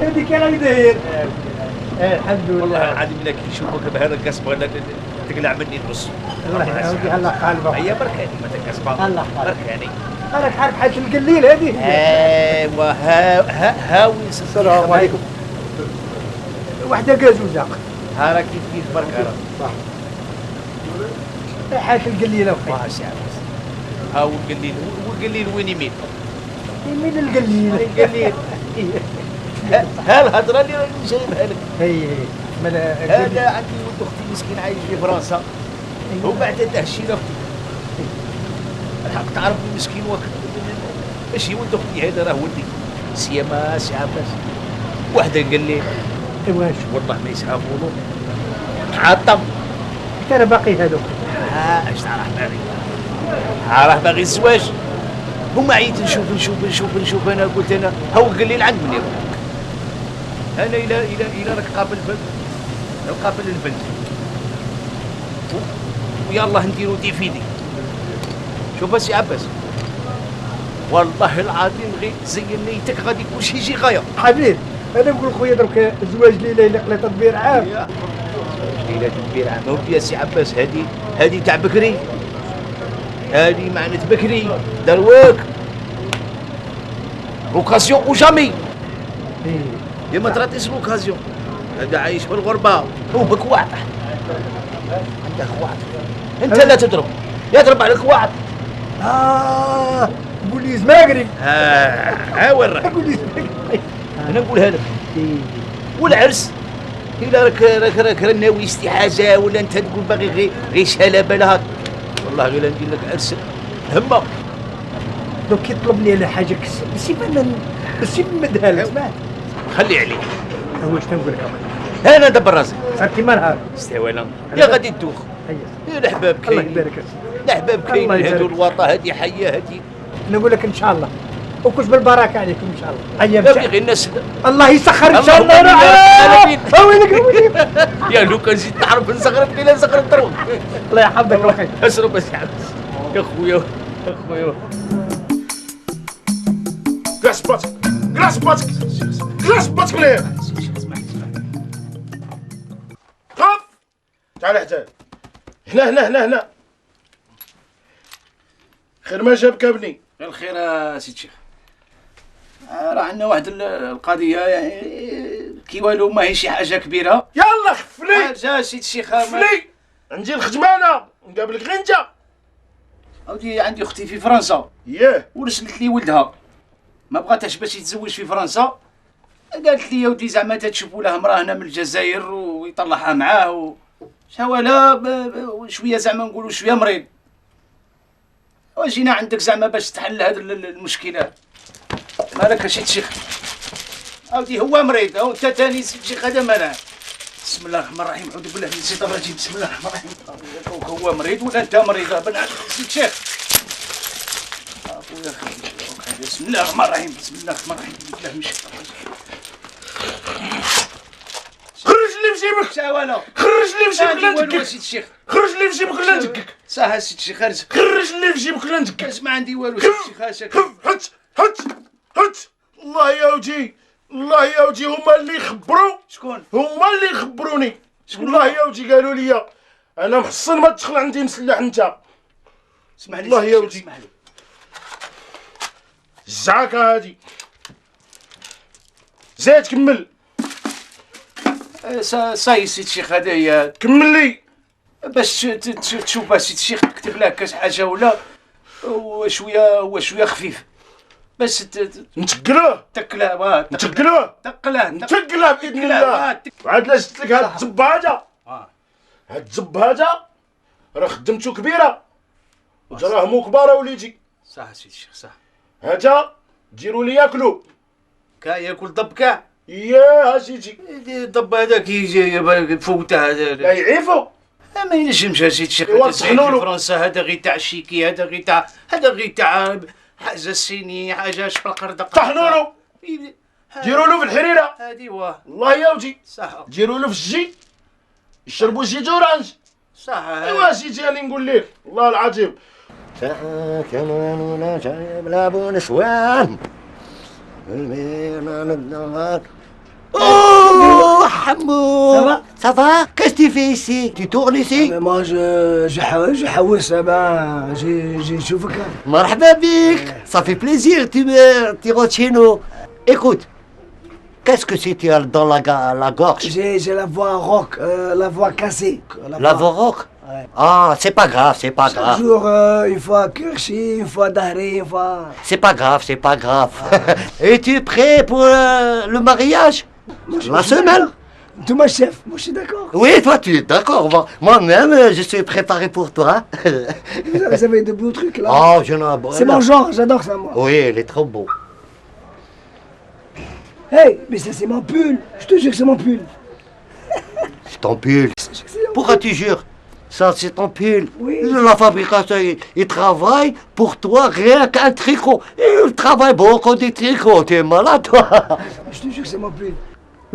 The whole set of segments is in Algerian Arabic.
هذيك راه داير. الحمد لله. والله العظيم الا كي نشوفك بهذا القصبة لا تقلع مني النص. الله يعاودي الله قلبك. هيا بركاني ما تقصبه. الله قلبك. بركاني. راك عارف حاجة القليل هذه. ايوا ها ها هاوي. السلام عليكم. وحده كازوزه. ها راه كيف كيف بركة راه. حاجة القليلة وخير. واه سي عباس. ها هو القليل، والقليل وين يميل؟ يميل القليل. القليل. ها الهضرة اللي راني جايبها لك. هي هذا عندي ولد اختي مسكين عايش في فرنسا. وبعد تهشير اختي. الحق تعرف المسكين ماشي ولد اختي هذا راه ولدي. سيما سي عباس. وحده قال لي واش والله ما يسحبوا عطم. انت راه باقي هذوك. ها اش راه باغي؟ ها راه باغي الزواج. هما عييت نشوف نشوف نشوف نشوف انا قلت انا هو قال لي العند مني. انا الى الى الى راك قابل قابل البنت ويلا نديرو défilé. شوف اسي عباس والله العظيم غير زين نيتك غادي كلشي يجي غاية. حبيب انا نقول خويا درك الزواج ليلة الا قلت تدبير عام. ليلة تدبير عام ودي يا سي عباس هذه تاع بكري، هذه معنات بكري دروك l'occasion ou jamais. يا ما تراتيش l'occasion. هذا عايش في الغربة هو بك واضح عندك واضح انت لا تضرب يضرب عليك واحد. قول لي زماقري. ها وين راك؟ قول لي زماقري. انا نقولها لك. والعرس الا راك راك راك ناوي شي حاجة ولا انت تقول باغي غير شلبه لها والله غير ندير لك عرس همه. دوك كي طلبني على حاجة بالسيف نمدها لك. سمعت؟ خلي عليك. هو شنو نقول لك؟ انا ندبر راسي. صار كيما نهار. استوى يا غادي تدوخ. يا الاحباب كاين. الله يبارك فيك. الاحباب كاين هادو الوطا هادي حيه هادي. نقول لك ان شاء الله وكش بالبركة عليكم ان شاء الله. هيا مشى غير الناس الله يسخر ان شاء الله. وينك وينك يا لو كان زيد تعرف نزغرب ليلة نزغرب دروك. الله يحفظك وخير. اشرب اسي عباس يا خويا يا خويا. كلاس باتك كلاس باتك كلاس باتك ليه؟ خف تعال حتى هنا هنا هنا هنا. خير ما جابك ابني. الخير سيد الشيخ. راه عندنا واحد القضية يعني كي والو ماهي شي حاجة كبيرة. يلا خفلي. جا سيد الشيخ خفلي عندي الخدمة انا نقابلك غير انت. اودي عندي اختي في فرنسا. ياه. ورسلت لي ولدها ما بغاتهاش باش يتزوج في فرنسا. قالت لي يا ودي زعما تشوفوا له امراة هنا من الجزائر ويطلعها معاه شوالا شوية زعما نقولوا شوية مريض. وجينا عندك زعما باش تحل هذه المشكلة. مالك سيد الشيخ؟ اودي هو مريض او انت ثاني سيد الشيخ هذا مالك؟ بسم الله الرحمن الرحيم اعوذ بالله من الشيطان الرجيم. بسم الله الرحمن الرحيم. هو مريض ولا انت مريض بن سيد الشيخ؟ اخويا بسم الله الرحمن الرحيم. بسم الله الرحمن الرحيم. اعوذ بالله من الشيطان الرجيم. خرج اللي في جيبك. شاوالا خرج اللي في جيبك لا ندكك. سيد الشيخ خرج اللي في جيبك لا ندكك. صح سيد الشيخ خرج. خرج اللي في جيبك لا ندكك. ما عندي والو سيد الشيخ. حط حط حط. الله يا ودي الله يا ودي هما اللي خبروا. شكون؟ هما اللي خبروني. والله يا ودي قالوا لي انا محصن ما تدخل عندي مسلح انت. اسمح لي الله يا ودي. اسمح لي. الزعاكه هادي زيد كمل. صاي سيد الشيخ هذا هي. كمل لي باش تشوف سيد الشيخ تكتب له كاش حاجة ولا وشوية هو شوية خفيف باش نتقلوه. تقلاه نتقلوه تقلاه نتقلاه باذن الله. وعاد لا جبت لك هاد الزب هذا. هاد الزب هذا راه خدمته كبيرة ودراهمو كبار وليدي. صح سيد الشيخ صح. هذا ديروا لي ياكلو. كا ياكل ضب كاع. ياه سيدي الضب هذاك يجي فوته هذا. لا يعيفو. ما ينجمش سيد الشيخ. هذا في فرنسا هذا غير تاع شيكي هذا غير تاع هذا غير تاع حاجة صيني حاجة شبل. طحنوا له ديروا له في الحريره هذه واه. الله يا ودي صح. ديروا له في الجي يشربوا jus d'orange. صح. ايوا سيدي راني نقول لك والله العظيم. نسوان Oh, Hamou. Ça va? Ça va? Qu'est-ce que tu fais ici? Tu tournes ici? Mais moi, je حوس ben j'ai نشوفك. مرحبا بك. Ça fait plaisir, tu rentres chez nous. Écoute, qu'est-ce que c'est tu as dans la gorge? J'ai la voix rauque, la voix cassée. La voix rauque? Ouais. Ah, c'est pas grave, c'est pas Chaque grave. jour, une fois كرشي, une fois ظهري, une fois. C'est pas grave, c'est pas grave. Et tu es prêt pour le mariage? Moi, La je suis semaine. d'accord. Tout chef, moi je suis d'accord. Oui, toi tu es d'accord. Moi-même, je suis préparé pour toi. Vous avez de beaux trucs là. Oh, je n'en C'est mon genre, j'adore ça, moi. Oui, il est trop beau. Hey, mais ça c'est mon pull. Je te jure que c'est mon pull. C'est ton pull. C'est mon Pourquoi tu jures? Ça, c'est ton pull. Oui. La fabrication, il travaille pour toi rien qu'un tricot. Et il travaille beaucoup des tricots. Tu es malade, toi. Je te jure que c'est mon pull.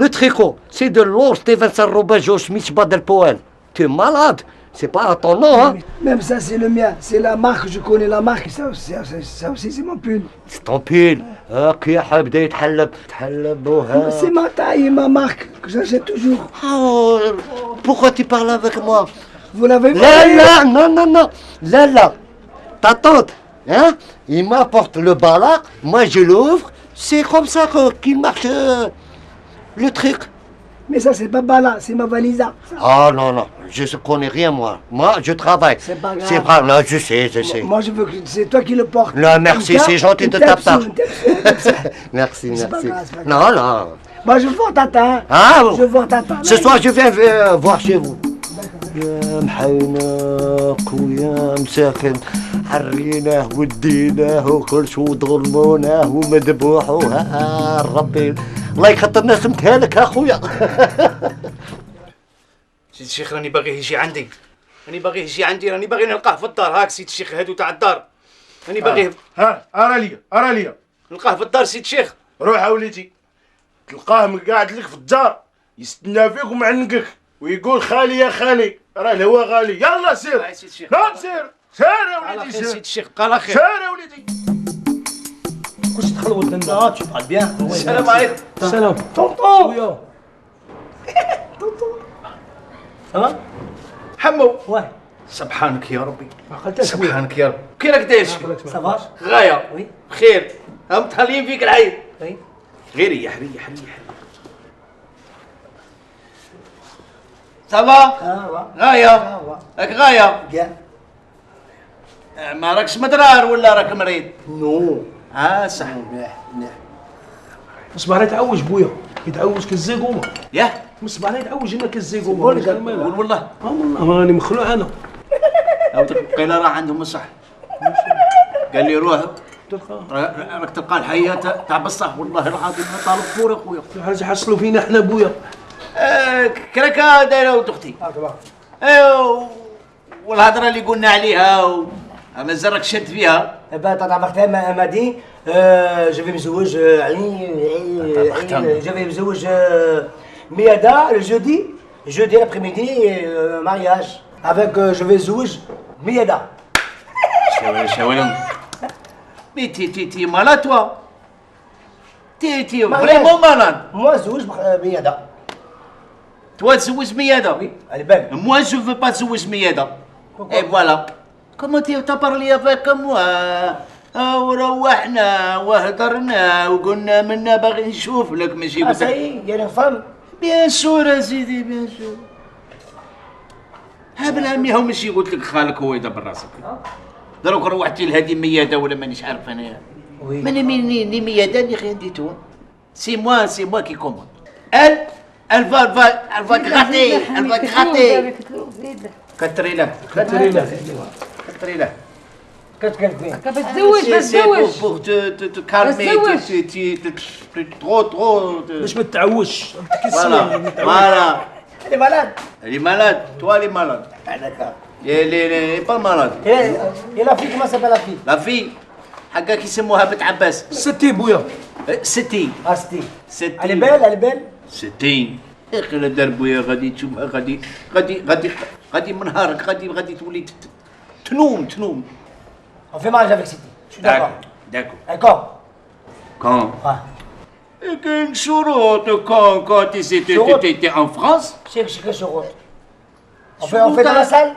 Le tricot, c'est de l'or Stevenson Robert Joe Smith Baden-Powell. Tu es malade. C'est pas à ton nom, hein. Même ça, c'est le mien. C'est la marque, je connais la marque. Ça, ça, ça, ça aussi, c'est mon pull. C'est ton pull. هاك يا حبيبي بدا يتحلب تحلب وها. C'est ma taille et ma marque que j'achète toujours. Oh, pourquoi tu parles avec moi? Vous l'avez لا volé. لا, non, non, non. لا لا. Ta tante, hein, il m'apporte le balai, moi je l'ouvre, c'est comme ça qu'il marche le truc. Mais ça, c'est pas bala, c'est ma valisa. Ah non, non, je ne connais rien, moi. Moi, je travaille. C'est pas grave. C'est pas. Non, je sais, je sais. Moi, je veux que c'est toi qui le portes. Non, merci, c'est gentil de ta part. Merci, C'est pas merci. grave, c'est pas Non, non. Moi, je vois tata. Ah, Je vois tata. ce soir, je viens voir chez vous. يا محيناك ويا مساكن حريناه وديناه وكل شو ظلموناه ومذبوح وها ربي الله يخطر الناس متهالك اخويا. سيد الشيخ راني باغي يجي عندي راني باغي يجي عندي راني باغي نلقاه في الدار هاك سيد الشيخ هادو تاع الدار راني باغي ها ارى لي ارى لي. نلقاه في الدار سيد الشيخ. روح يا وليدي تلقاه قاعد لك في الدار يستنى فيك ومعنقك ويقول خالي يا خالي راه الهوا غالي يلا سير. هاي سيد الشيخ. لا سير سير يا على وليدي خير سير. سيد الشيخ بقى على خير. سير يا وليدي. كلشي دخل ودنا. Ah, tu parles bien. السلام عليكم. السلام. Tonton. خويا. Tonton. Ça va? حمو. Ouais. سبحانك يا ربي. عقلتك. سبحانك يا رب كي راك داير؟ Ça va? غايه. Oui. بخير هم متهلين فيك العين. Oui. غير ريح ريح ريح. Ça va? Ah, va. غايه. Ah, va. راك غايه. Bien. ما راكش مدرار ولا راك مريض؟ Non. اه صح. مليح مليح. الصباح راه يتعوج بويا يتعوج كالزيقومه. ياه. من الصباح راه يتعوج هنا كالزيقومه. قول والله. اه والله راني مخلوع انا. او قيل راه عندهم الصح قال لي روح تلقى راك تلقى الحياه تاع بصح والله العظيم ما طالب فور اخويا. حاجه حصلوا فينا احنا بويا. آه كراكا دايره ولد اختي. Ah, va. ايوا والهضره اللي قلنا عليها مازال راك شاد فيها. Eh ben, tata Martin m'a dit, je vais me زوج Tata je vais me زوج Miada le jeudi, jeudi l'après-midi, mariage. Avec, je vais زوج Miada. شاول شاول mais t'es malade, toi, t'es vraiment malade. Moi, زوج Miada. Toi تزوج ميادة. Oui, elle est belle. Moi, je veux pas تزوج ميادة. Et voilà. Comment tu as parlé avec moi? وروحنا وهدرنا وقلنا منا باغي نشوف لك ماشي Ah, ça y est, il y a une femme. Bien sûr سيدي, bien sûr. ها بالعمي هو ماشي قلت لك خالك هو يدبر راسك دروك روحتي لهذه مياده ولا مانيش عارف انايا. Oui. ماني ni مياده ni rien du tout. C'est moi qui commande. Elle, elle va gratter, elle va gratter. كتري له. كتري له. كتري له. Qu'est-ce qu'elle fait? بتزوج. C'est pour, بتزوج. pour te calmer, بتزوج. tu trop, trop. باش ما تعوجش. Voilà, voilà. Elle est malade. Elle est malade, toi elle est malade. Ah, d'accord. Elle est pas malade. Et la fille, comment s'appelle la fille? La fille, حقا كيسموها بنت عباس. ستي بويا. ستي. Ah, ستي. ستي. Elle est belle, elle est belle. ستين يا اخي لا دار بويا غادي تشوفها غادي غادي غادي غادي من نهارك غادي غادي تولي تنوم تنوم. On fait mariage avec Siti. Je suis d'accord. D'accord. D'accord. Quand? Ouais. كاين شروط quand شروط؟ t'es en France. C'est que شروط؟ On fait dans la salle.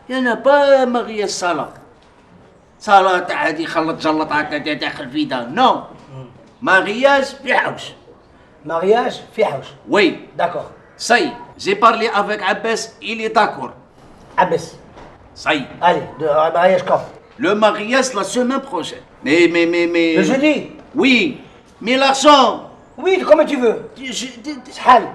Il n'y en a pas mariage صالة صالة تاع هادي خلط جلط تاع داخل فيدا، non، mariage في حوش. Mariage في حوش. Oui. D'accord. Ça y est, j'ai parlé avec Abbas, il est d'accord. Abbas. Ça y est. Allez, un mariage quand? Le mariage la semaine prochaine. Mais Le jeudi. Oui, mais l'argent. Oui, combien tu veux? شحال؟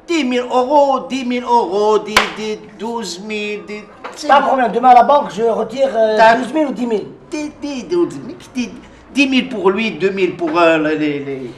10 000 euros, 10 000 euros, 10, 10, 12 000, 10. Pas de problème, demain à la banque, je retire 12 000 ou 10 000. 10, 10, 12 000, 10 000 pour lui, 2 000 pour les